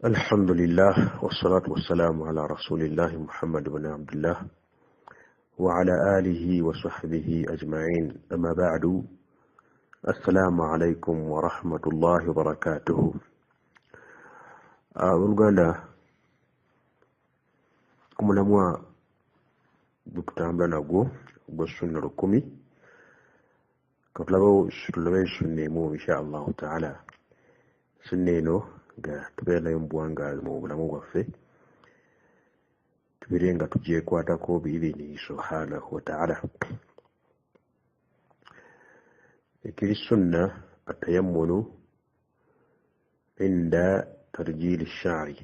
Alhamdulillah wassalatu wassalamu ala rasulillahi Muhammad ibn Abdullah wa ala alihi wa sahbihi ajma'in, amma ba'du. Assalamu alaikum wa rahmatullahi wa barakatuhu. Abooluganda, ku mulamwa gwe tutambula nagwo ogwa sunna 10, katulabe sunna emu insha Allahu taala. Sunna eno nga tubeera nayo mu buwangaazi mu bulamu bwaffe, tubeere nga tugyekwatako biidhinihi subhanahu wa taala. Ekiri sunna atayammunu inda tarjili shari,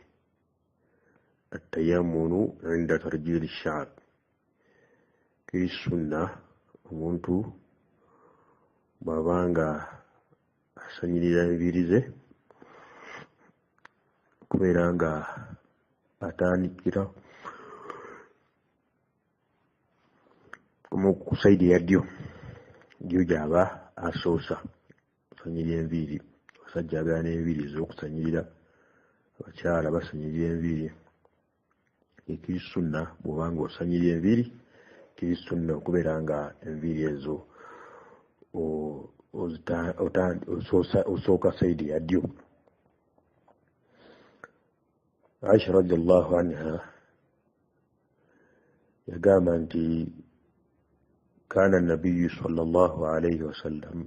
atayammunu inda tarjili shari. Kiri sunna omuntu bw'abanga asanyirira enviiri ze kubeera nga atandikira ku sayidi ya ddyo, ddyo gy'aba asoosa okusanyirira enviiri. Abasajja abeera n'enviiri ez'okusanyirira, abakyala basanyirira enviiri. Ekiri sunna bw'oba nga osanyirira enviiri, kiri sunna okubeera nga enviiri ezo osooka sayidi ya ddyo. Aisha radiyallahu anha yagamba nti kana nabiyyu sallallahu alayhi wasallam,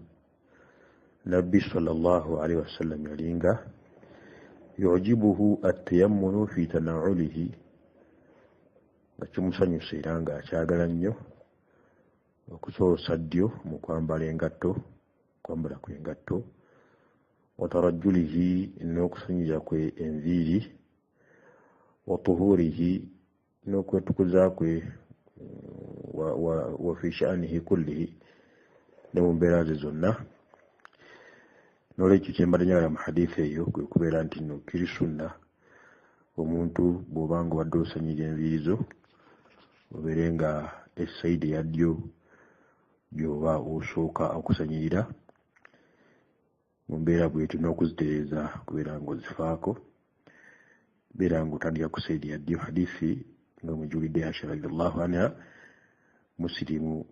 nabbi sallallahu alayhi wasallam yalinga yujibuhu atayammunu fi tanaulihi, nga kimusanyusa era nga akyagala nnyo okusoosa ddyo mu kwambala engatto, kwambala kw'engatto, wa tarajjulihi, n'okusanyirira kwe enviiri, wa tuhurihi, n'okwetukuza kwe, wa fi sha'nihi kullihi, ne mu mbeera ze zonna. N'olwekyo kye mbadde njagala mu hadithi eyo kwe kubeera nti nno kiri sunna omuntu bw'oba nga obadde osanyirira enviiri zo obeere nga esayidi eya ddyo gy'oba osooka okusanyirira mu mbeera bw'etyo, n'okuzitereeza kubeera ng'ozifaako, beera ng'otandika ku sayidi ya ddyo. Hadithi nga mujulidde Aisha radiyallahu anha, Musilimu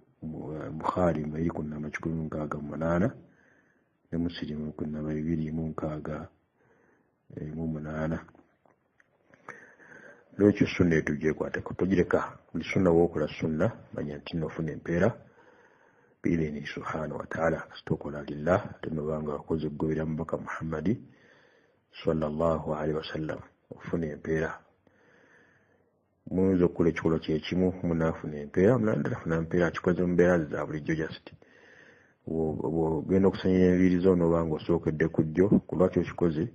Bukhari eri ku nnamba 168 ne Musilimu ku nnamba 268. Lwekyo sunna eyo tugyekwateko, togireka. Buli sunna w'okola sunna manya nti nno ofuna empeera biidhini subhanahu wa taala, kasita okola lillah, ate noba nga wakoze okugobera mubaka Muhammadi sallallahu alaihi wasallam, ofuna empeera. Muyinza okukola ekikolwa kyekimu, munaafuna empeera, mulala tafuna mpeera, akikoze mu mbeera za bulijjo. Just bw'ogenda okusanyira enviiri zo n'oba ng'osookedde ku ddyo, ku lwaki okikoze?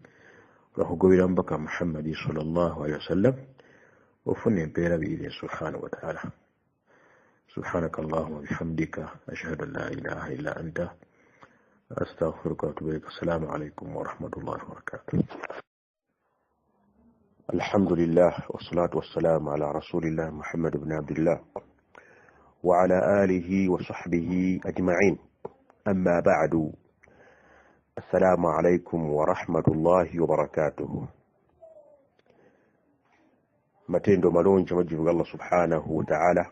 Lwakugobera mubaka Muhammadi sallallahu alaihi wasallam, ofuna empeera biidhini subhanahu wa taala. Subhanaka allahumma bihamdika ashhadu an la ilaha illa anta astaghfiruka wa atubu ilaik. Assalamu alaikum wa rahmatullahi wa barakatuh. Alhamdulillah wassalatu wassalamu ala rasulillah Muhammad ibn Abdullah wa ala alihi wa sahbihi ajma'in, amma ba'du. Assalamu alaikum wa rahmatullahi wa barakatuh. Matendo malungi amajjuvu ga Allah subhanahu wa ta'ala.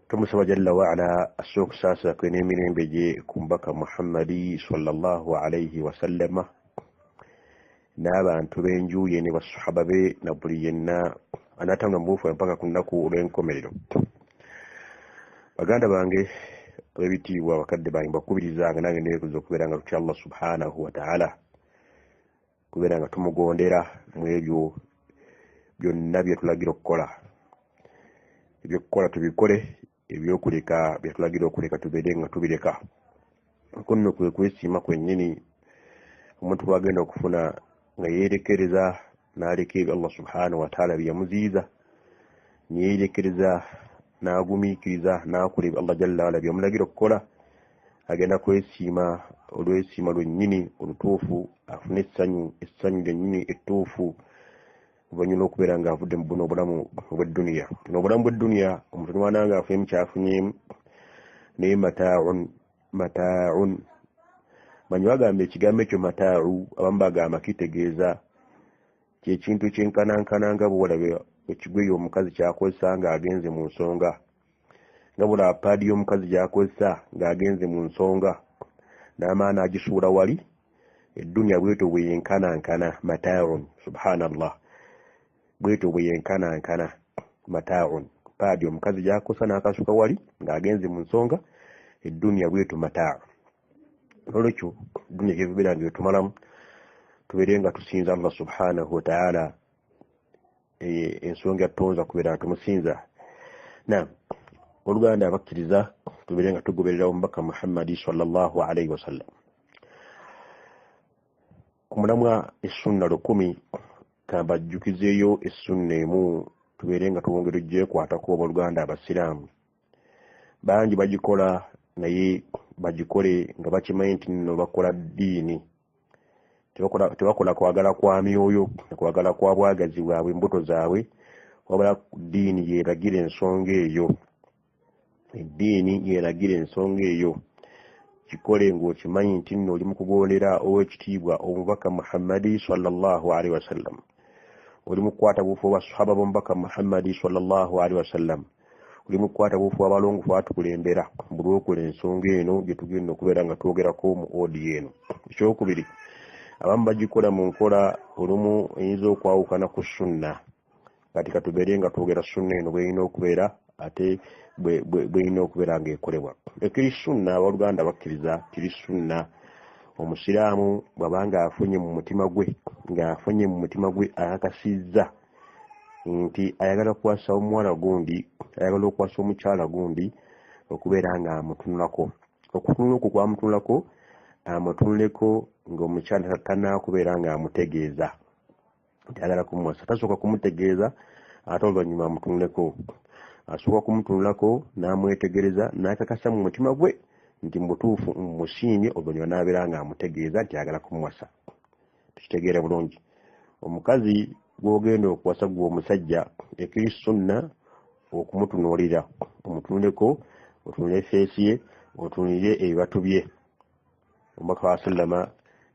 Tumusaba jalla wa ala asse okusaasira kwe n'emirembe gye ku mubaka Muhammadi sallallahu alayhi wasallama n'abantu b'enju ye ne basahaba be na buli yenna anaatambula mu buufu mpaka ku lunaku olw'enkomerero. Baganda bange ab'ebitiibwa, bakadde bange, mbakubirizanga nange neekuza okubeera nga tutya Allah subhanahu wa ta'ala, kubeera nga tumugondera mu ebyo byonna bye tulagira okukola. Ebyokukola tubikole, ebyokuleka bye tulagira okuleka tubeere nga tubireka. Okwo nno kwe kwesiima kwennyini omuntu bw'agenda okufuna nga yeerekereza n'aleka ebyo Allah subhanahu wa ta'ala bye yamuziyiza, neyeerekereza n'agumiikiriza n'akola ebyo Allah jalla waala bye yamulagira okukola, agenda kwesiima olwesiima lwennyini olutuufu, afune essanyu, essanyu lyennyini ettuufu, oluvannyuma lw'okubeera ng'avudde mu buno obulamu obw'edduniya. Buno obulamu bw'edduniya omuntu n'omwana nga afunyeemu ky'afunyeemu, naye mataaun mataaun. Manyi bagamba ekigambo ekyo mataau, abamu bagamba kitegeeza Kyekintu kyenkanankana nga bwolaba ekigoye omukazi kyakozesa ng'agenze mu nsonga, nga bwolaba paadi y'omukazi gy'akozesa ng'agenze mu nsonga n'amaana agisuula wali. Eddunya bwetyo bweyenkanankana mataaun. Subhanallah, bwetyo bweyenkanankana mataaun. Paadi omukazi gy'akozesa n'akasuka wali ng'agenze mu nsonga, eddunya bwetyo mataa. Nolwekyo eddunya kyetubeera nga etumalamu, tubeere nga tusinza Allah subhanahu wataala, ensonga yatonza kubeera nga tumusinza. Nam oluganda abakkiriza, tubeere nga tugoberera omubaka Muhammadi sallallahu alaihi wasallam. Ku mulamwa essunna 10, kambajjukizeeyo essunna emu tubeere nga twongera ogyekwatako. Abooluganda abasiraamu bangi bagikola, naye bagikole nga bakimanyi nti nno bakola ddiini, tebakola kwagala kwa myoyo, kwagala kwa bwagazi bwabwe, embuto zaabwe, wabula ddiini yeeragira ensonga eyo. Eddiini yeeragira ensonga eyo. Kikole ng'okimanyi nti nno oli mu kugondera ow'ekitiibwa omubaka Muhammadi sallallahu alaihi wasallam, oli mu kukwata bufu basahaba b'omubaka Muhammadi sallallahu alaihi wasallam, oli mu kukwata bufu abalongofu atukulembera buli lwokola ensonga eno gye tugenda okubeera nga twogerako mu odiyo eno. Ekyokubiri, abamu bagikola mu nkola olumu eyinza okwawukana ku sunna. Kati katubeere nga twogera sunna eno bw'erina okubeera, ate bw'erina okubeera ng'ekolebwa. Ekiri sunna, abooluganda bakkiriza, kiri sunna omusiraamu bw'aba ng'afunye mu mutima gwe, ng'afunye mu mutima gwe akakasizza nti ayagala kuwasa omuwala gundi, ayagala okuwasa omukyala gundi, okubeera ng'amutunulako. Okutunula okwo kwamutunulako, amutunuleko ng'omukyala tannaakubeera ng'amutegeeza nti ayagala kumuwasa. Tasooka kumutegeeza ate oluvannyuma amutunuleko. Asooka kumutunulako n'amwetegereza n'akakasa mu mutima gwe nti mu butuufu musiimye, oluvannyuma n'abeera ng'amutegeeza nti ayagala kumuwasa. Tukitegeere bulungi, omukazi gw'ogenda okuwasa gwe omusajja, ekiri sunna okumutunuulira, omutunuleko, otunule feesi ye, otunulire ebibatu bye. Omubaka wa sallama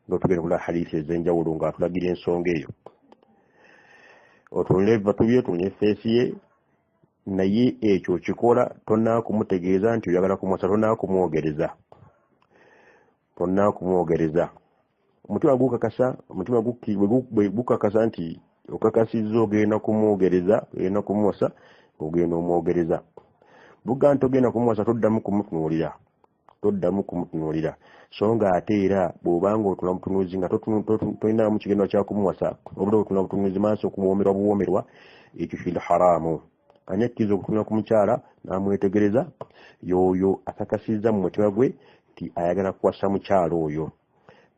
nga tugenda kulaba hadiisi ez'enjawulo ng'atulagira ensonga eyo, otunule ebibatu bye, otunule feesi ye. Naye ekyo okikola tonnakumutegeeza nti oyagala kumuwasa, tonnakumwogereza, tonnakumwogereza. Omutima gukakasa, omutima gukakasa nti okakasizza ogenda kumwogereza, ogenda kumuwasa, ogenda omwogereza. Buga nti ogenda kumuwasa, toddamu kumutunuulira, toddamu kumutunuulira. So nga ate era bw'obanga otunula mutunuuzi nga tolinamu kigendwa kya kumuwasa, obula otunula butunuuzi maaso okuwoomerwa buwoomerwa, ekyo kiri haraamu. Ani akkiriza okutunula ku mukyala n'amwetegereza? Y'oyo akakasizza mu mutima gwe nti ayagala kuwasa mukyala oyo.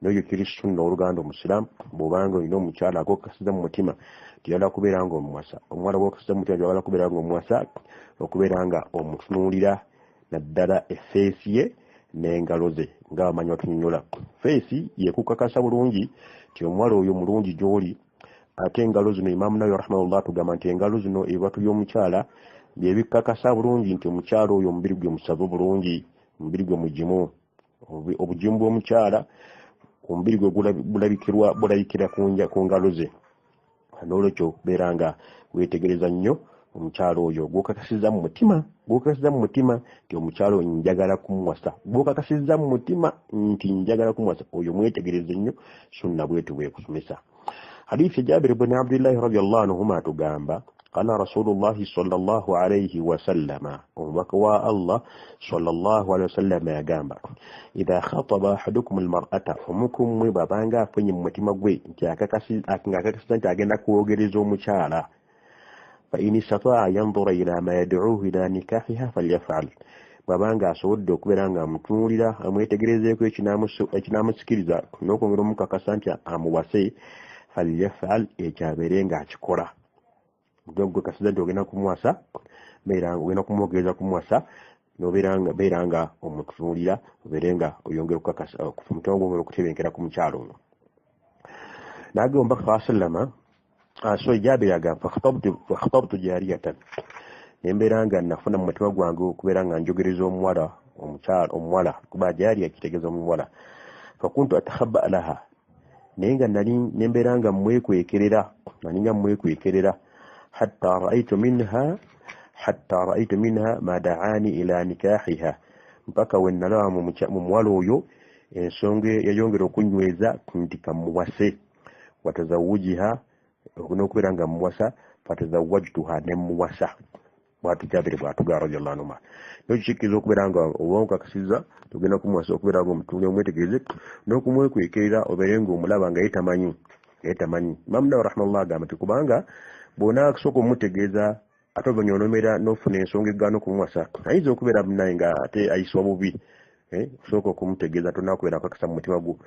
N'oyo kiri sunna oluganda omusiraamu, bw'obanga olina omukyala agokakasiza mu mutima nti oyagala kubeera ng'omuwasa, omuwala gw'okakasiza mu mutima nti oyagala kubeera ng'omuwasa, okubeera nga omutunuulira naddala effeesi ye n'engalo ze. Nga bamanyi batunyonnyola, feesi yekukakasa bulungi nti omuwala oyo mulungi gy'oli, ate engalo zino, Imaamu Nawawi rahimahullah atugamba nti engalo zino, ebibatu by'omukyala bye bikakasa bulungi nti omukyala oyo omubiri gwe musavu bulungi, omubiri gwe mugimu. Obugimu bw'omukyala omubiri gwe bulabikirwa, bulabikira ku ngalo ze. N'olwekyo beera nga weetegereza nnyo omukyala oyo gw'okakasizza mu mutima, gw'okakasizza mu mutima nti omukyala oyo njagala kumuwasa, gw'okakasizza mu mutima nti njagala kumuwasa, oyo mwetegereze nnyo. Sunna bwetu bwekusomesa. Hadithi Jabir ibn Abdillahi radiyallahu anhuma atugamba, qala Rasulullahi sallallahu alayhi wasallama, omubaka wa Allah sallallahu alayhi wasallama yagamba, idha khataba ahadukum almar'ata, omukummwe bw'abanga afunye mu mutima gwe nti ng'akakasiza nti agenda kwogereza omukyala, fa in istataa yanzura ila ma yad'uuhu ila nikahiha falyaf'al, bw'abanga asobodde okubeera nga amutunuulira amwetegerezeeko ekinaamusikiriza n'okwongera omukakasa nti amuwase, falyaf'al, ekyo abeere ng'akikola. Gwe kasiza nti ogenda kumuwasa, beera ogenda kumwogereza kumuwasa, nobeera nga beera nga omutunuulira, obeere nga oyongera okukakasa omutima gwongera okutebenkera ku mukyala ono. N'agamba omubaka wa sallama, so Jabiri agamba, fakhatabtu jariyatan, nembeera nga nafuna mu mutima gwange okubeera nga njogereza omuwala, omukyala omuwala, kuba jariya kitegeeza omuwala, fakuntu atakhabba laha, naye nga nali nembeera nga mwekwekerera Nga ninga mwekwekerera, hatta ra'aytu minha ma da'ani ila nikahiha, mpaka we nalaba mu muwala oyo ensonga yayongera okunyweza nti kamuwase, watazawujiha, n'okubeera nga muwasa, fatazawajtuha, ne muwasa. Bwatu Jabiri bwatuga radiyallahu anhu. Nekyo kikkiriza okubeera nga oba okakasizza tugenda kumuwasa, okubeera nga omutunule, omwetegereze n'okumwekwekerera, obeere nga omulaba nga ye tamanyi, ye tamanyi. Imamu Nawawi rahimahullah agamba nti kubanga bw'onasooka omutegeeza ate oluvannyuma onomera n'ofuna ensonga eggaana okumuwasa, ayinza okubeera naye nga ate ayisibwa bubi. Osooka okumutegeeza tonakubeera akakasa mu mutima gwo,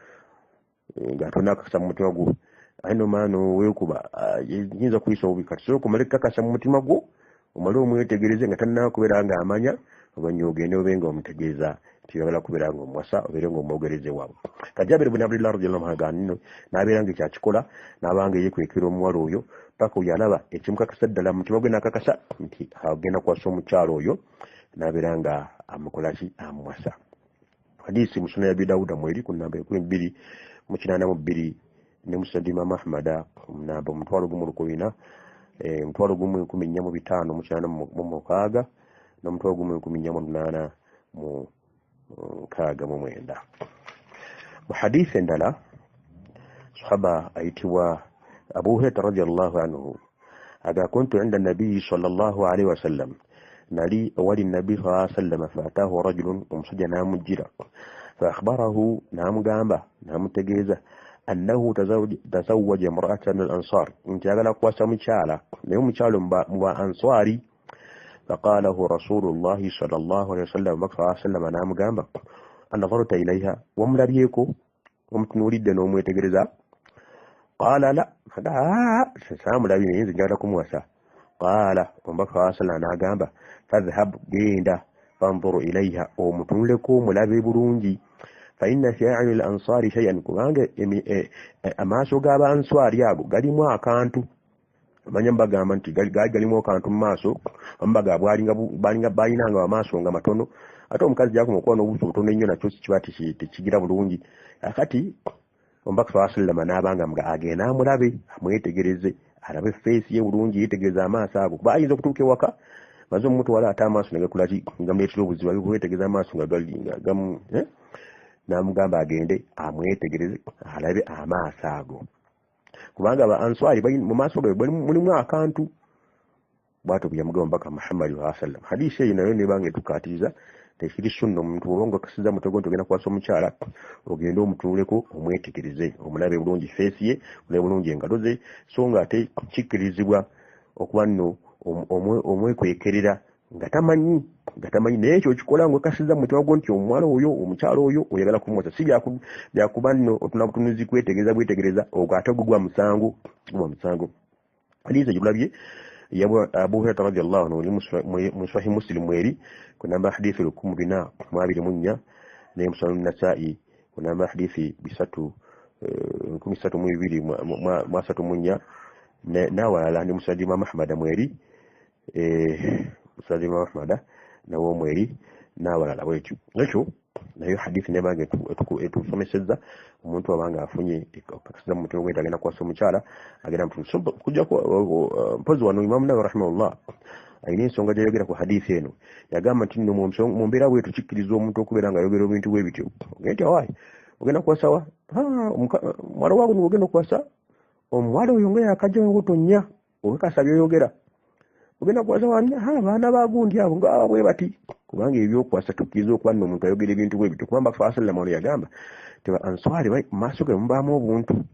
nga tonakakasa mu mutima gwo aye nomala noweekuba, yinza okuyisa obubi. Kati sooka omale kukakasa mu mutima gwo, omale omwetegereze nga tannaba nga amanya, oluvannyuma ogende obe nga omutegeeza nti oyagala kubeera nga omuwasa, obeere nga omwogereze waabwe. Kati Jabiri bun Abdillah radiyallahu anhu agamba nno n'abeera nga ekyakikola, n'abanga yeekwekera omuwala oyo paka oyo alaba ekimukakasa ddala mu mutima gwe, n'akakasa nti agenda kuwasa omukyala oyo, n'abeera nga amukola ki? Amuwasa. Hadisi mu Sunan ya Abi Dawuda mweri ku namba 2082, ne Musnad Imam Ahmada ku namba 1400, 14,586, n'14,869. Mu hadisi endala, sahaba ayitibwa Abu Hurairah radiyallahu anhu aga, kuntu inda nabiyi sallallahu alaihi wasallam, nali ewali nabbi sallallahu alaihi wasallam, faatahu rajulun, omusajja n'amujjira, fa akhbarahu, n'amugamba, n'amutegeeza, annahu tazawwaja imra'atan min al-ansar, nti ayagala kuwasa mukyala, naye omukyala mu ba Answari. Faqalahu rasulullahi sallallahu alaihi wasallam, Omubaka sallallahu alaihi wasallam n'amugamba, anadharta ilaiha, wamulabyeko, omutunuulidde n'omwetegereza? Qaala la, saamulabye, naye nze njagala kumuwasa. Qaala, Omubaka sallallahu alaihi wasallam n'agamba, fadhhab, genda, fanzuru ilaiha, omutunuleko, omulabe bulungi, fa inna fi a'yuni al-ansari shay'an, kubanga amaaso g'abanswari ago galimu akantu. Manya mbagamba nti gaali galimu akantu mu maaso, bamubaga balinga balinanga amaaso nga matono, ate omukazi gyakoma okuba n'obuso butono ennyo nakyo kiba tekigira bulungi. Akati Omubaka sallallahu alaihi wasallam n'abanga nga agenda amulabe, amwetegereze, alabe feesi ye bulungi, yeetegereze amaaso ago, kuba ayinza okutuuka ewaka maze omutwala ate amaaso ne gakola ki? Gamuleetera obuzibu. Okwetegereza amaaso nga gamu, n'amugamba agende amwetegereze, alabe amaaso ago, kubanga ba Answari mu maaso gaabwe mulimu akantu. Bwatyo bwe yamugamba Omubaka Muhammad sallallahu alaihi wasallam. Hadisi eyo nayo nebanga etukaatiriza tekiri sunna omuntu bw'oba nga okakasizza mutego nti ogenda kuwasa omukyala, ogende omutunuleko, omwetegereze, omulabe bulungi feesi ye, omulabe bulungi engalo ze. So nga ate kikkirizibwa okuba nno omwekwekerera nga tamanyi, nga tamanyi, naye ekyo okikola nga okakasizza mu mutima gwo nti omuwala oyo, omukyala oyo oyagala kumuwasa, si byakuba nno otuna butunuzi kwetegereza bwetegereza, ogwo ate gugwa musango, gugwa musango. Hadisi egitulabye Abu Hurairah radiyallahu anhu mu Sahih Muslim mweri ku namba hadithi 1424, naye mu Sunan Nasa'i ku namba hadithi 3,334, n'awalala ne Musnad Imam Ahmad mweri, Musnad Imam Ahmad nawo mweri n'awalala bwekyo. Ekyo nayo hadithi nebanga etusomesezza omuntu abanga afunye okakasiza mu mutima gwe agenda kuwasa omukyala, agenda kujjako. Mpozi wano Imamu Nawawi rahimahullah alina ensonga gyayogera ku hadithi eno. Yagamba nti nno mu mbeera bwetu kikkiriza omuntu okubeera nga ayogera ebintu bwe bityo, ogende nti awaayi ogenda kuwasawa muwala waago, ogenda okuwasa omuwala oyo nga yakajja engoto nnya, okakasa byoyogera, ogenda kuwasa wani? Abaana bagundi abo nga bwe bati. Kubanga ebyokuwasa tukkiriza okuba nno omuntu ayogera ebintu bwe bityo, kubanga sallam ono yagamba teba Answari mu maaso ge mubaamu obuntu.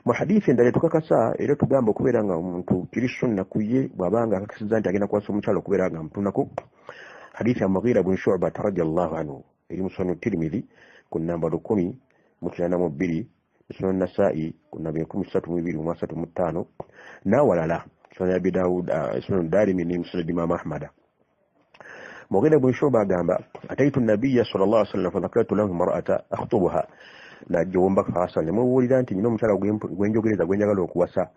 Mu hadithi endala etukakasa era tugamba okubeera nga omuntu kiri sunna ku ye bw'abanga akakasiza nti agenda kuwasa omukyala okubeera nga amutunako, hadithi ya Mughira bun Shu'ba radiyallahu anhu eri mu Sunan Tirmidhi ku namba 1082, Sunan Nasa'i ku namba 103235, n'awalala Sunan Abi Dawud, Sunan Darimi ne Musnad Imam Ahmad. Mughira bun Shu'ba agamba, ataitu nabiyya sallallahu alaihi wasallam fadhakartu lahu imra'ata akhtubuha, najja Omubaka sallallahu alaihi mubuulira nti nina omukyala gwenjogereza gwenjagala okuwasa.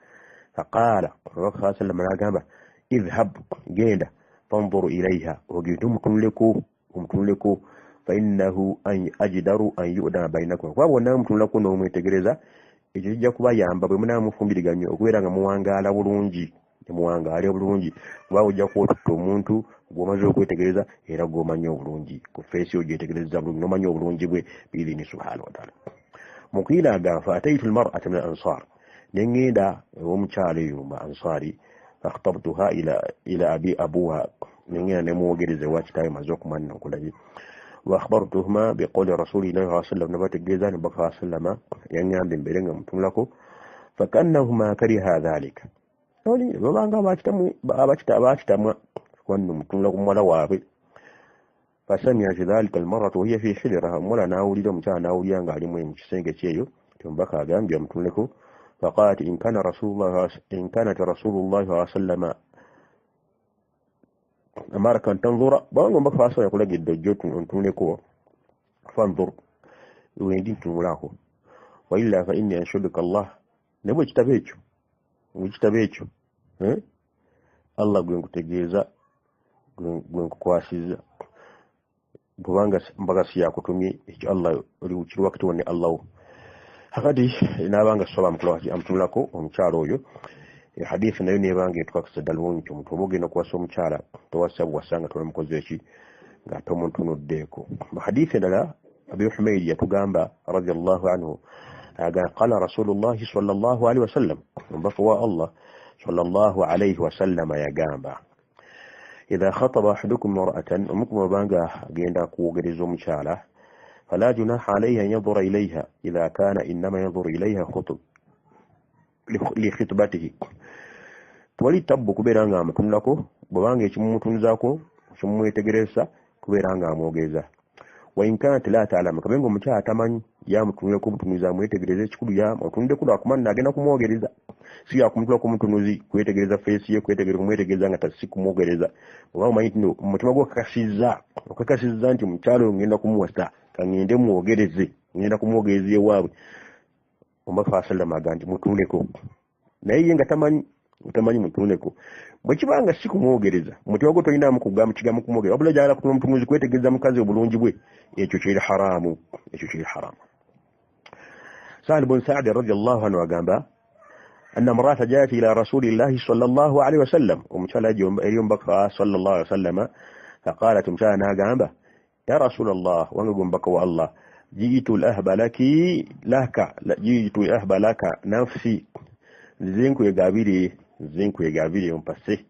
Faqaala, Omubaka sallallahu alaihi wasallam n'agamba, idhhab, genda, fanzuru ilaiha, ogende omutunuleko, omutunuleko, fa innahu an ajdaru an yu'dama bainakum, kuba bwonna omutunulako n'omwetegereza Ekyo kijja kubayamba bwe munaba mufumbiriganye okubeera nga muwangaala bulungi, muwangaale bulungi, kuba ojja kuba omuntu gw'omaze okwetegereza era gw'omanyi obulungi ku feesi ogyetegereza bulungi n'omanyi obulungi bwe biidhini subhanahu wa taala. Mukiila agamba fa ataitu almar'ata min al ansar, ne ŋŋenda ew'omukyala eyo mu ansaari, fakhtabtuha ila abi abuha, ne ŋŋenda ne mwogereza ewa kitaawe maze okumanya okulabye. Wa akhbartuhuma biqawli rasulillahi saa sallam, nabategeeza nti Mubaka saa sallama yaŋŋambye mbeere nga mutunulako. Fakannahuma kariha dhalika, babanga abakitamwa kuba mutunula ku muwala waabwe. Fasamiat dhalika almaratu wahiya fi hijraha, omuwala n'awulira, omukyala n'awulira ng'alimu mu kisenge kyeyo ti omubaka agambye amutunuleko. Faqalat in kanat rasulullahi saa sallama amaraka an tanzura, bwabanga omubaka saa sallam yakulagidde ojje ontunuleko, fanzur, wendi ntunulako, wailla fa inni anshuduka Allah, naye bwe kitabo ekyo ekitabo ekyo Allah gwe nkutegeeza gwe nkukwasiza, kubanga mpaka si yakutumye ekyo Allah kiri wakati wonne Allahu. Hakati n'abanga soba amutunulako omukyala oyo. Hadithi nayo nebanga etukakasa ddala bulungi nti omuntu oba ogenda okuwasa omukyala towasa buwasa nga tonamukoze eki nga tomutunuddeeko. Mu hadithi endala Abi Humaidi yatugamba radiallahu anhu agamba qala rasulullahi sallallahu alaihi wasallam, omubaka wa Allah sallallahu alaihi wasallama yagamba idha khataba ahadukum mar'atan, omukumu obanga agenda kwogereza omukyala, fala junaha alaihi an yandhura ilaiha idha kana innama yandhuru ilaiha li khitbatihi, tewali tabbu kubeera nga amutunulako bwebanga ekimumutunuzaako kimumwetegereza kubeera nga amwogeza. Wa in kanat la ta'lam, kabenga omukyala tamanyi, yamutunulako obutunuzi amwetegereza ekikulu yamutunuddeko lwakuba agenda kumwogereza, si yakumutulako omutunuzi kwetegereza feesi ye, kwetegereza kumwetegereza nga si kumwogereza. Oba omanyi nti omutima gwo okakasizza nti omukyala oyo ngenda kumuwasa, kaŋŋende mwogereze, ngenda kumwogereza ewaabwe. Omubaka wa sallama agamba nti mutunuleko, naye ye nga tamanyi mutunuleko. Bwe kiba nga si kumwogereza, omutima gwo tolinaamu kugamba kigambo kumwogereza, wabula gyagala kutunula omutunuzi kwetegereza mukazi obulungi bwe, ekyo kiri haramu, ekyo kiri haramu. Sahal bun Saadi radiallahu anhu agamba anna imra'ata ja'at ila rasulillahi sallallahu alaihi wasallam, omukyala eri omubaka sallallahu alaihi wasallama, faqalat, omukyala n'agamba ya rasulallah, wange gwe omubaka wa Allah, jiitu lahba laki laka jiitu lahba laka nafsi, nzize nkwegabire ompase.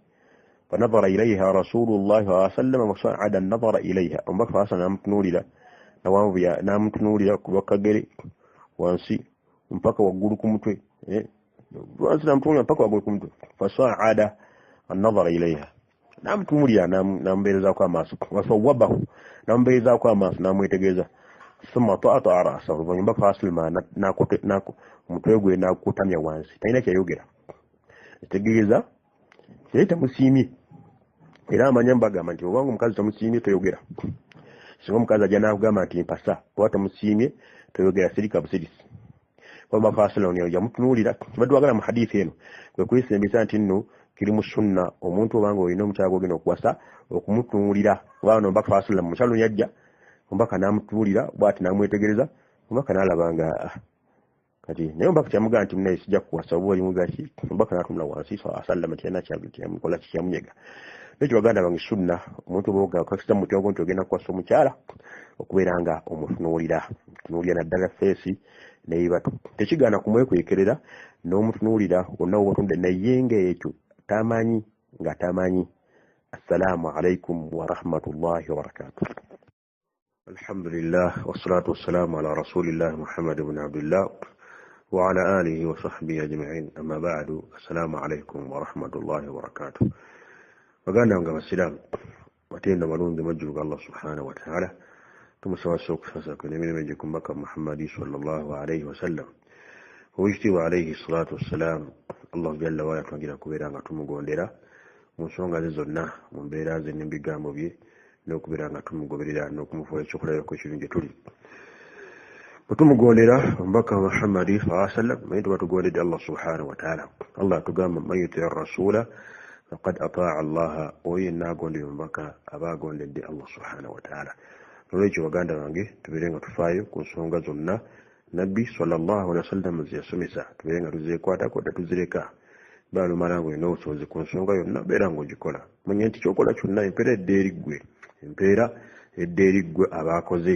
Fanadhara ilaiha rasulullahi saa sallama wasaada nadhara ilaiha, omubaka saa sallam namutunuulira nawanvuya namutunuulira ku lwakagere wansi mpaka waggulu ku mutwe, wansi namutunuulira mpaka waggulu ku mutwe. Fasaada anadhara ilaiha, namutunuulira namubeerezaako amaaso, wasawabahu, namubeerezaako amaaso namwetegereza. Thumma ta'ata ra'sahu, oluvannyuma fasilma omutwe gwe nakutamya wansi, talina kyayogera, ekitegeeza yali tamusiimye. Era amanya mbagamba nti obanga omukazi tamusiimye toyogera. Singa omukazi ajja n'akugamba nti mpasa, oba tamusiimye toyogera, sirika busirisi. Yamutunuulira kibadde wagala mu hadithi eno kwe kwesembesa nti nno kiri mu sunna omuntu obanga olina omukyala gw'ogenda okuwasa okumutunuulira, kubanga no omubaka sallam omukyala ono yajja omubaka n'amutunuulira bw'ati n'amwetegereza, omubaka n'alaba nga kati naye omubaka kyamugamba nti munaye sijja kukuwasa oba oli mugaki, omubaka n'atunula wansi sallama tiyana kyamukola kikyamunyega. Nekyo baganda bange sunna omuntu oba okakisa mu mutima gwo nti ogenda kuwasa omukyala okubeera nga omutunuulira, tunuulira naddala feesi n'ebibatu, tekigaana kumwekwekerera n'omutunuulira wonna wotunudde, naye ng'ekyo tamanyi nga tamanyi. Assalaamu alaikum warahmatullahi wabarakatuh. Alhamdulillah wassalatu wassalamu ala rasulillah Muhammad ibn Abdillah wa ala alihi wa sahbihi ajma'in, amma ba'du. Assalamu alaikum warahmatullahi wabarakatuh. Baganda bange abasiraamu, batenda balungi majjulu ga Allah subhanahu wa ta'ala, tumusaba okusasa kwe n'emirembe gye ku mubaka Muhammadi sallallahu alaihi wasallam, owekitiibwa alaihi salatu wassalam. Allah jalla waala twagira kubeera nga tumugondera mu nsonga ze zonna, mu mbeera ze n'ebigambo bye, n'okubeera nga tumugoberera n'okumufuula ekyokulabirako ekirungi gye tuli. Bwe tumugondera omubaka Muhammadi saa sallam, manyi tuba tugondedde Allah subhanahu wa taala. Allah atugamba man yutii rasula faqad ataa Allaha, oyo yenna agondera omubaka aba agondedde Allah subhanahu wa taala. Nolwekyo baganda bange tubeere nga tufaayo ku nsonga zonna Nabbi sallallahu alaihi wasallam ze yasomesa, tubeere nga tuzeekwatako, tetuzireka. Beera nomala nga olina obusobozi ku nsonga yonna, beera ng'ogikola. Manya nti kyokola kyonna empeera edda eri ggwe, empeera edda eri ggwe abaakoze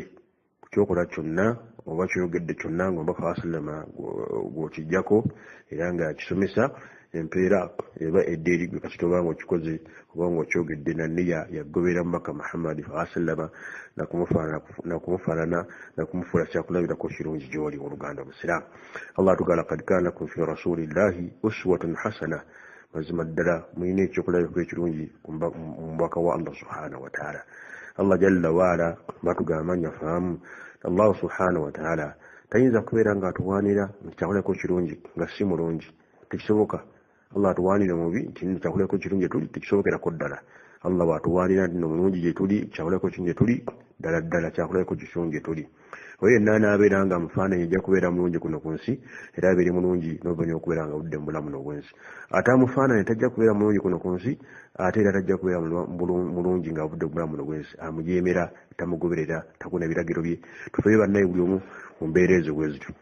kyokola kyonna oba kyoyogedde kyonna nga omubaka wa sallama gw'okijjako era nga yakisomesa, empeera eba edda eri ggwe kasita oba nga okikoze oba nga okyogedde na nniya yagoberera mubaka Muhammadi sallama nakumufaanana nakumufuula kyakulabirako kirungi gy'oli. Oluganda obusiraamu, Allah atugala kad kana lakum fi rasulillahi uswatun hasana, mazima ddala mulina ekyokulabirako ekirungi mu mubaka wa Allah subhanahu wataala. Allah jalla waala batugamba nyafaamu Allah subhanahu wataala tayinza kubeera nga atuwaanira nti kyakulabirako kirungi nga si mulungi, tekisoboka. Allah atuwaanire mubi nti kyakulabirako kirungi gyetuli, tekisobokerako ddala. Allah bw'atuwaanira nti nomulungi gyetuli, kyakulabirako kirungi gyetuli, ddala ddala kyakulabirako kirungi gyetuli. Oyo yenna anaabeera nga amufaananyi ajja kubeera mulungi kuno ku nsi, era abeere mulungi n'oluvannyuma okubeera nga budde mu bulamu n'obwensi. Ate amufaananyi tajja kubeera mulungi kuno ku nsi, ate era tajja kubeera mulungi ng'avudde mu bulamu n'obwensi. Amujeemera, tamugoberera, takuna biragiro bye. Tufeyo bannaye buli omu mu mbeera ezo bwe zityo.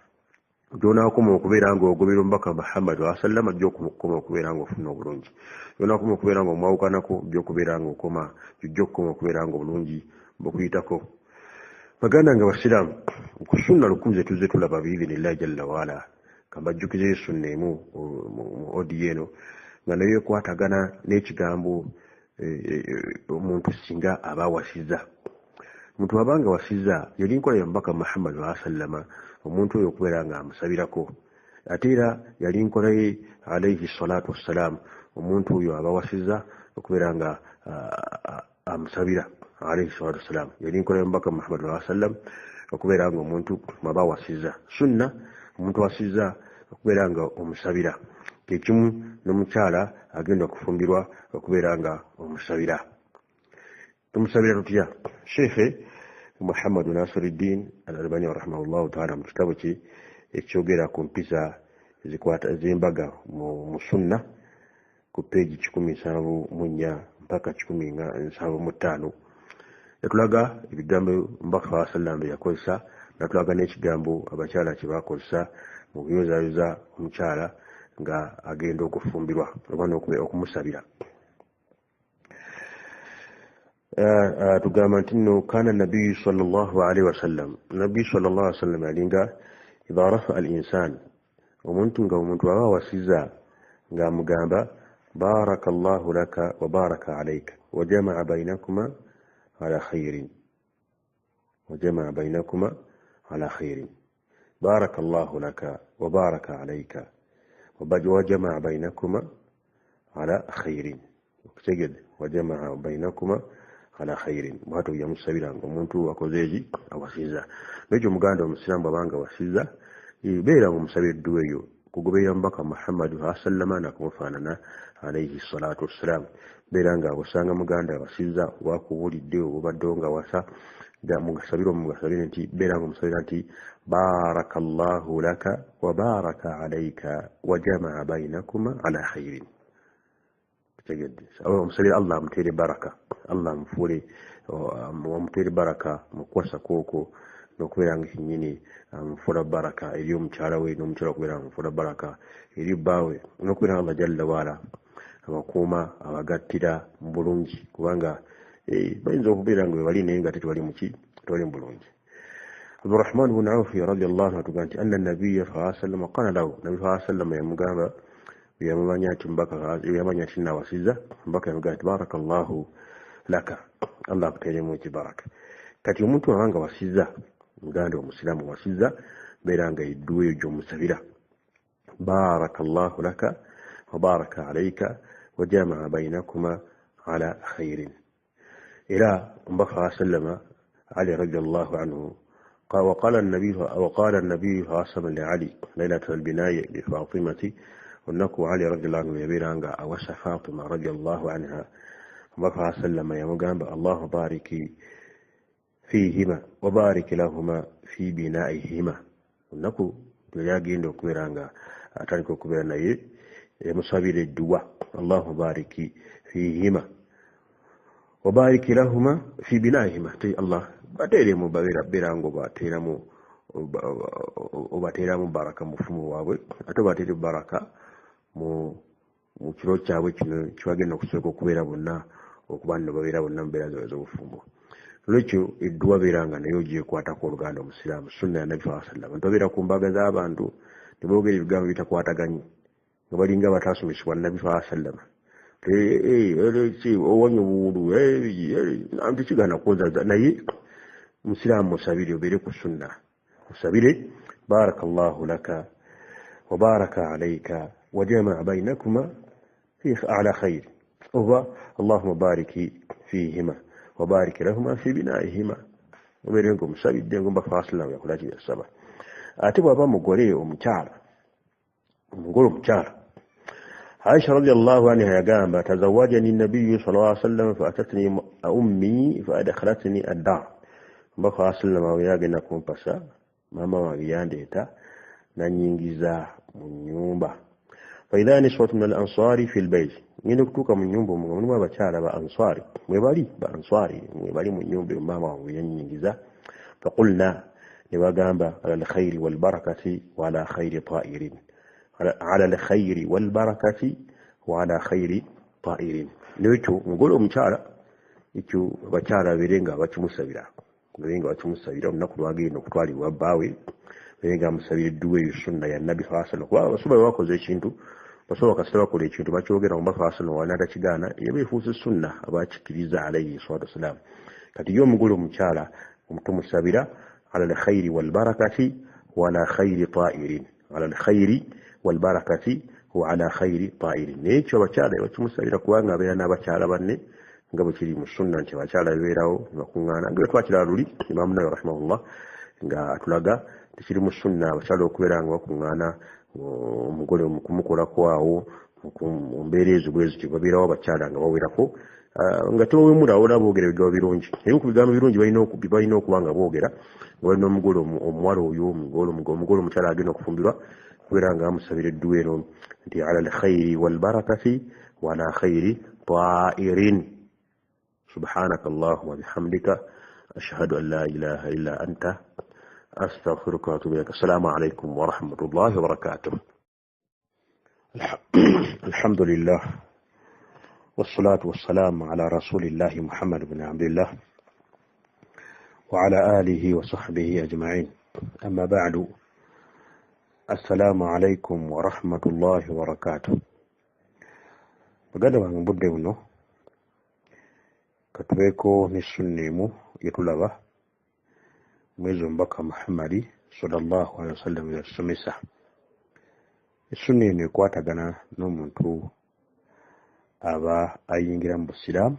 Gy'onaakoma okubeera ng'ogoberera omubaka Muhammad wasallama, gy'okukoma okubeera ng'ofuna obulungi. Gy'onaakoma okubeera ng'omwawukanako, gy'okubeera ng'okoma, gy'ojja okukoma okubeera ng'obulungi bukuyitako. Baganda nga basiraamu, ku sunna 10 ze tuzze tulaba biidhinillahi jalla waala, kambajjukizeyo sunna emu mu odiyo eno nga nayo ekwatagana n'ekigambo omuntu singa aba awasiza. Omuntu aba nga awasiza, yali nkola ya mubaka Muhammad wasallama omuntu oyo okubeera nga amusabirako. Ate era yali nkola ye alaihi salatu wassalam omuntu oyo aba awasiza okubeera nga amusabira alaihi salatu wassalam. Yali nkola ya mubaka Muhammad wasallam okubeera nga omuntu mwaba awasiza. Sunna omuntu awasiza okubeera nga omusabira, kyekimu n'omukyala agenda okufumbirwa okubeera nga omusabira. Tumusabira tutya? Sheikh Muhammad Nasiruddin Al-Albani rahimahullahu taala mu kitabo kye ekyogera ku mpisa ezikwata ez'embaga mu sunna ku peegi 174 mpaka 175 yatulaga ebigambo omubaka wa sallam bye yakozesa, natulaga n'ekigambo abakyala kye bakozesa mu kuyozaayoza omukyala nga agenda okufumbirwa oba okumusabira. Tugamba nti nno kana nabiyu sallallahu alaihi wasallam, nabbi sallallahu alaihi wasallam yalinga idha rafa al insan, omuntu nga omuntu aba awasiza ng'amugamba baraka llahu laka wa baraka alaika wa jamaa bainakuma ala khairin, wa jamaa bainakuma ala khairin, baraka llahu laka wa baraka alaika wa jamaa bainakuma ala khairin. Okutegedde, wa jamaa bainakuma ala khairin. Bwatyo yamusabiranga omuntu akoze eki awasiza. Nekyo omuganda omusiraamu abanga awasiza, beera nga omusabira edduwa eyo kugoberera mubaka Muhammad wasallama nakumufaanana alaihi salatu wassalam. Beera nga osanga muganda awasiza wakuwulidde obubaddewo nga wasa, mugasabire omugasabire nti beera nga omusabira nti baraka llahu laka wa baraka alaika wa jamaa bainakuma ala khairin. Tegedde, omusabira Allah amuteere baraka, Allah amufuule amuteere baraka mu kukwasa kwokwo n'okubeera nga kennyini amufuula baraka eri omukyala we, n'omukyala okubeera nga amufuula baraka eri bbaawe, n'okubeera nga Allah jalla waala abakuuma abagattira mu bulungi, kubanga bayinza okubeera nga bwe bali naye nga ate tebali muki, tebali mu bulungi. Abdurrahman bun Auf radiyallahu anhu atugamba nti anna nabiyya sallallahu alaihi wasallam qala lahu, nabbi sallallahu alaihi wasallam yamugamba yamumanya nti mbaka yamanya nti nawasiza, mbaka yamugamba nti barakallahu laka, Allah akuteeremu ekibaraka. Kati omuntu abanga wasiza, muganda omusiraamu wasiza, beera nga edduwa eyo gy'omusabira barakallahu laka wa baraka alaika wa jamaa bainakuma ala khairin. Era omubaka wa sallama Ali radiallahu anhu وقال النبي صلى الله عليه وسلم لعلي ليلة البناية لفاطمة، olunaku Ali radiallahu anhu yabeera nga awasa Fatima radiallahu anha, omubaka sallama yamugamba Allahu bariki fihima wa bariki lahuma fi binaihima. Olunaku lwe yagenda okubeera nga atandika okubeera naye yamusabira edduwa Allahu bariki fihima wa bariki lahuma fi binaihima, ti Allah bateeremu babeera beera nga bateeramu Obateeramu baraka mu bufumbo bwabwe, ate obateere baraka mu kiro kyabwe kino kibagenda okusooka okubeera bonna, okuba nno babeera bonna mu mbeera zaabwe ez'obufumbo. Olwekyo edduwa beera nga naye ogyekwatako oluganda omusiraamu, sunna ya Nabbi saa sallam. Abantu babeera ku mbaga z'abantu ne boogera ebigambo bitakwataganye nga balinga abataasomesebwa Nabbi saa sallama. Owanya obuwulu tekigaana kwozaza, naye musiraamu musabire, obeere ku sunna, osabire baraka llahu laka wa baraka alaika wa jamaa bainakuma ala khairi, oba allahuma bariki fihima wa bariki lahuma fi binaihima. Obeere nga omusabidde nga omubaka wa sallam yakola ki yasaba. Ate bw'aba mugole omukyala, omugole omukyala, Aisha radiyallahu anha yagamba tazawwajani nabiyyu sallallahu alaihi wasallam fa atatni ummi fa adkhalatni ad-dar. Omubaka wa sallam awo yagenda kumpasa, maama wange yandeeta nanyingiza mu nnyumba. Fa idha niswatu min al-ansari fi al-bayt, ngenda okutuuka mu nnyumba omwo nga mulimu abakyala ba ansari, mwebali ba ansari mwebali mu nnyumba eyo maama wange yanyingiza. Faqulna, ne bagamba ala al-khairi wal-barakati wa ala khairi ta'irin, ala al-khairi wal-barakati wa ala khairi ta'irin. Nekyo omugole omukyala ekyo abakyala babeere nga bakimusabira, babeere nga bakimusabira olunaku lwagenda okutwalibwa bbaawe, babeere nga bamusabira edduwa eyo sunna ya Nabbi saa sallam. Kuba abasuba bwe bakoze ekintu, basobola kasita bakola ekintu bakyogera omubaka wa sallam wanaatakigaana, eba efuuse sunna abakikkiriza alaihi salatu wassalam. Kati ye omugole omukyala tumusabira ala alkhairi walbarakati wa ala khairi ta'irin, ala alkhairi walbarakati wa ala khairi ta'irin. Naye ekyo abakyala bakimusabira kubanga abeera n'abakyala banne nga bwe kiri mu sunna nti abakyala bebeerawo ne bakuŋŋaana, nga bwe twakiraba luli Imaamu Nawawi rahimahullah nga atulaga nti kiri mu sunna abakyala okubeera nga bakuŋŋaana omugole kumukolako awo mu mbeera ezo bwe zityo, babeerawo abakyala nga bawerako nga tewemula wala boogera ebigambo birungi. Ebimu ku bigambo birungi balina okuba nga boogera nga balina omugole omuwala oyo, omugole omukyala agenda okufumbirwa, kubeera nga bamusabira edduwa eno nti ala alkhairi walbarakati wa ala khairi ta'irin. Subhanaka allahumma bihamdika ashhadu an la ilaha illa anta astaghfiruka wa atubu ilaik. Assalamu alaikum wa rahmatullahi wa barakatuh. Alhamdulillah wassalatu wassalamu ala rasulillahi Muhammad ibn Abdillah wa ala alihi wa sahbihi ajma'in. Amma ba'du, assalamu alaikum wa rahmatullahi wa barakatuh. Baganda bange, budde buno katubeeko ne sunna emu yetulaba mwezi omubaka Muhammadi sallallahu alaihi wasallam yatusomesa. Essunna eno ekwatagana n'omuntu aba ayingira mu busiraamu,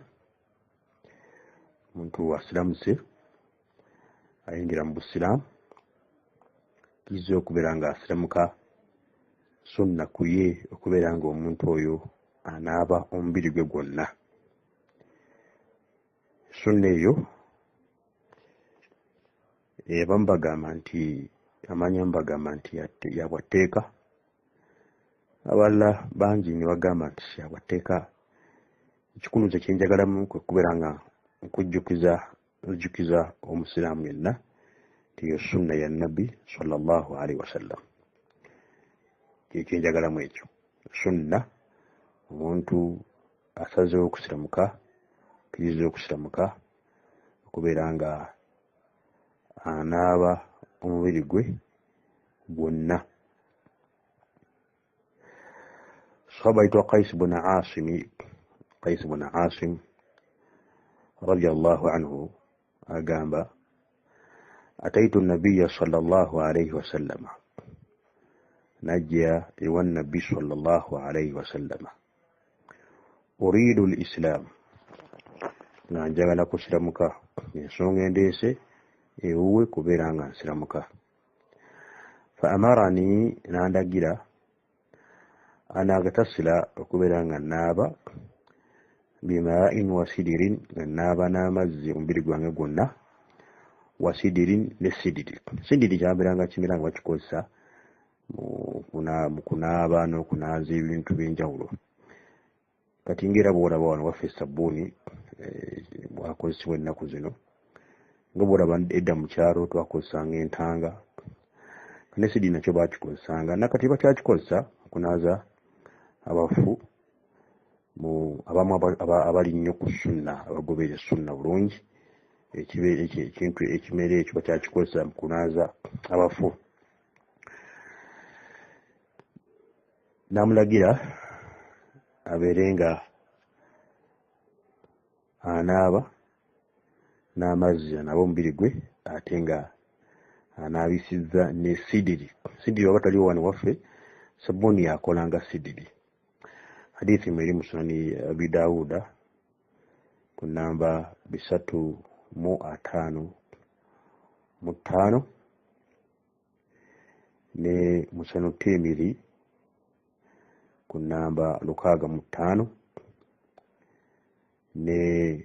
omuntu asiramuse ayingira mu busiraamu, kiyinza okubeera nga asiramuka, sunna ku ye okubeera nga omuntu oyo anaaba omubiri gwe gwonna. Sunna eyo abamu bagamba nti amanyi, abamu bagamba nti ya bwatteeka, abalala bangi ne bagamba nti si ya bwatteeka. Ekikulu nze kye njagalamu kwe kubeera nga nkujjukiza, nzijjukiza omusiraamu yenna nti eyo sunna ya Nabbi sallallahu alaihi wasallam. Kye njagalamu ekyo sunna, omuntu asazeewo okusiramuka, akkiriza okusiramuka okubeera nga anaaba omubiri gwe gwonna. Sahaba ayitibwa Qais bun Asimi, Qais bun Asim radiyallahu anhu agamba ataitu nabiya sallallahu alaihi wasallama, najja ewa nabbi sallallahu alaihi wasallama, uridu lislam, nga njagala kusiramuka, ensonga endeese ewuwe kubeera nga nsiramuka. Fa amarani, nandagira an agtasila, okubeera nga naaba, bimain wa sidirin, nga naaba n'amazzi omubiri gwange gwonna, wa sidirin ne sidiri. Sidiri kyabeeranga kimera nga bakikozesa mu kunaaba n'okunaaza ebintu by'enjawulo. Kati ng'era bw'olaba wano waffe sabbuuni bwakozesebwa ennaku zino, nga bw'olaba edda mu kyalo twakozesanga entanga, Ne sidiri nakyo bakikozesanga, nakati bakyakikozesa okunaaza abafu. Mu abamu abali nnyo ku sunna, abagoberera sunna bulungi, ekintu ekimera ekyo bakyakikozesa mu kunaaza abafu. N'amulagira abeere nga anaaba n'amazzi, anaaba omubiri gwe, ate nga anaabisizza ne sidiri. Sidiri waba taliwo wano waffe, sabbuuni yakolanga sidiri. Hadithi mweri mu Sunani Abi Dawuda ku namba 355, ne Musanu Tirmidhi ku namba 65, ne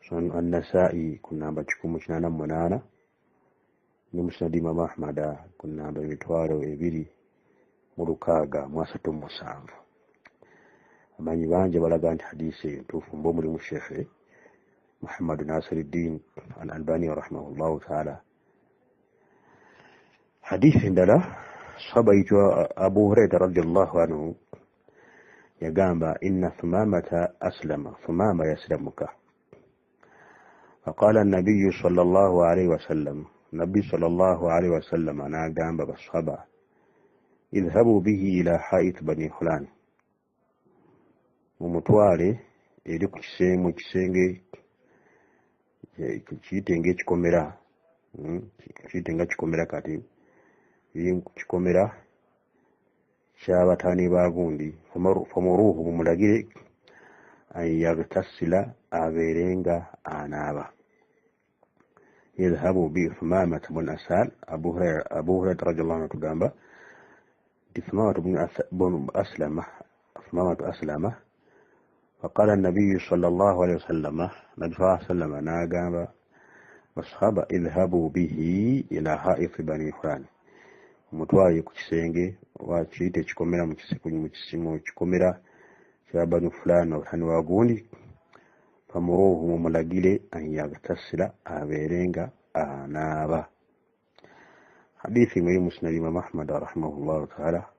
Sunan An-Nasa'i ku namba 188, ne Musnad Imam Ahmada ku namba 2637. Amanyi bangi balaga nti hadisi eyo ntuufu, mba omulimu Shekhe Muhammad Nasiruddin Al Albani rahimahullahu taala. Hadithi endala, sahaba ayitibwa Abu Huraira radiallahu anhu yagamba, inna Thumamata aslama, Thumama yasilamuka. Faqala nabiyu sallallahu alaihi wasallam, nabbi sallallahu alaihi wasallam n'agamba basahaba, idhhabu bihi ila hait bani fulan, mumutwale eri ku kisenge, kisenge kiyite ng'ekikomera, kiyite nga kikomera, kati eri ku kikomera ky'abataani ba gundi. Famuruuhu, mumulagire, an yaghtasila, abeere nga anaaba. Idhhabu bi Thumamata bun Asal. Abu Huraira radiallahu anhu tugamba nti Thumamata bun Aslama, Thumamatu aslama. Faqala nabiyu sallallahu alaihi wasallama, nabbi saa sallama n'agamba basahaba, idhhabu bihi ila haithi bani fulani, mutwale ku kisenge oba kiyite ekikomera, mu kikomera kya bani fulani, abatani wa gundi. Famuruuhu, mumulagire, an yaghtasila, abeere nga anaaba. Hadithi mweri Musnad Imam Ahmad rahimahullahu taala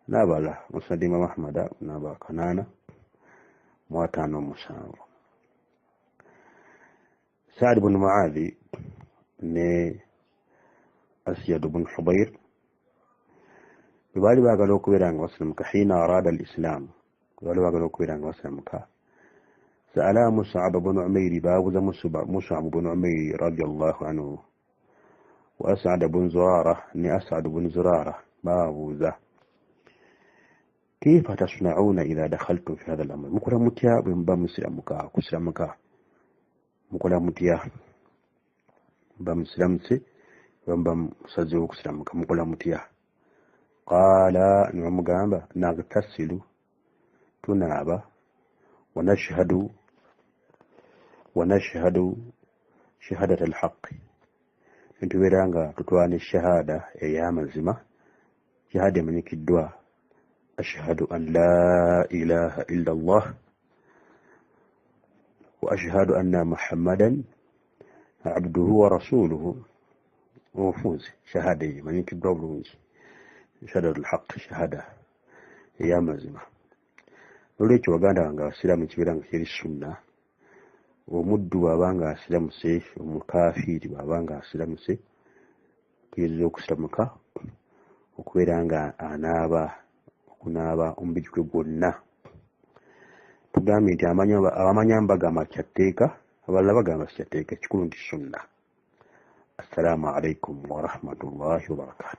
n'abalala, Musnad Imam Ahmad namba 857. Saad bun Muadhi ne Asyad bun Hubair bwe baali baagala okubeera nga basiramuka, hiina arada al islam, bwe baali baagala okubeera nga basiramuka, sa'ala Mus'ab bun Umairi, baabuuza Mus'ab bun Umairi radiallahu anhu, wa As'ad bun Zurara, ne As'ad bun Zurara, baabuuza, kaifa tasna'una idha dakhaltum fi hadha al-amr, mukola mutya bwe muba musiramuka? Kusiramuka mukola mutya? Muba musiramutse, bwe muba musazeewo okusiramuka mukola mutya? Qaala, ne bamugamba, nagtasilu, tunaaba, wanashhadu, wanashhadu shahadat alhaqi, netubeera nga tutwala ne shahada ey'amazima, shahada emanyikiddwa, ashhadu an la ilaha illa Allah wa ashhadu anna Muhammadan abduhu wa rasuluhu. Omufunzi, shahada eyo emanyikiddwa bulungi, shahada alhaq, shahada ey'amazima. Nolwekyo baganda bange abasiraamu, ekibeera nga kiri sunna, omuddu bw'aba nga asiramuse, omukafiiri bw'aba nga asiramuse, tuyinza okusiramuka okubeera nga anaaba, okunaaba omubiri gwe gwonna. Tugambye nti abamanyamu bagamba kyatteeka, abalala bagamba si kyatteeka, ekikulu nti sunna. Assalaamu alaikum warahmatullahi wabarakatuh.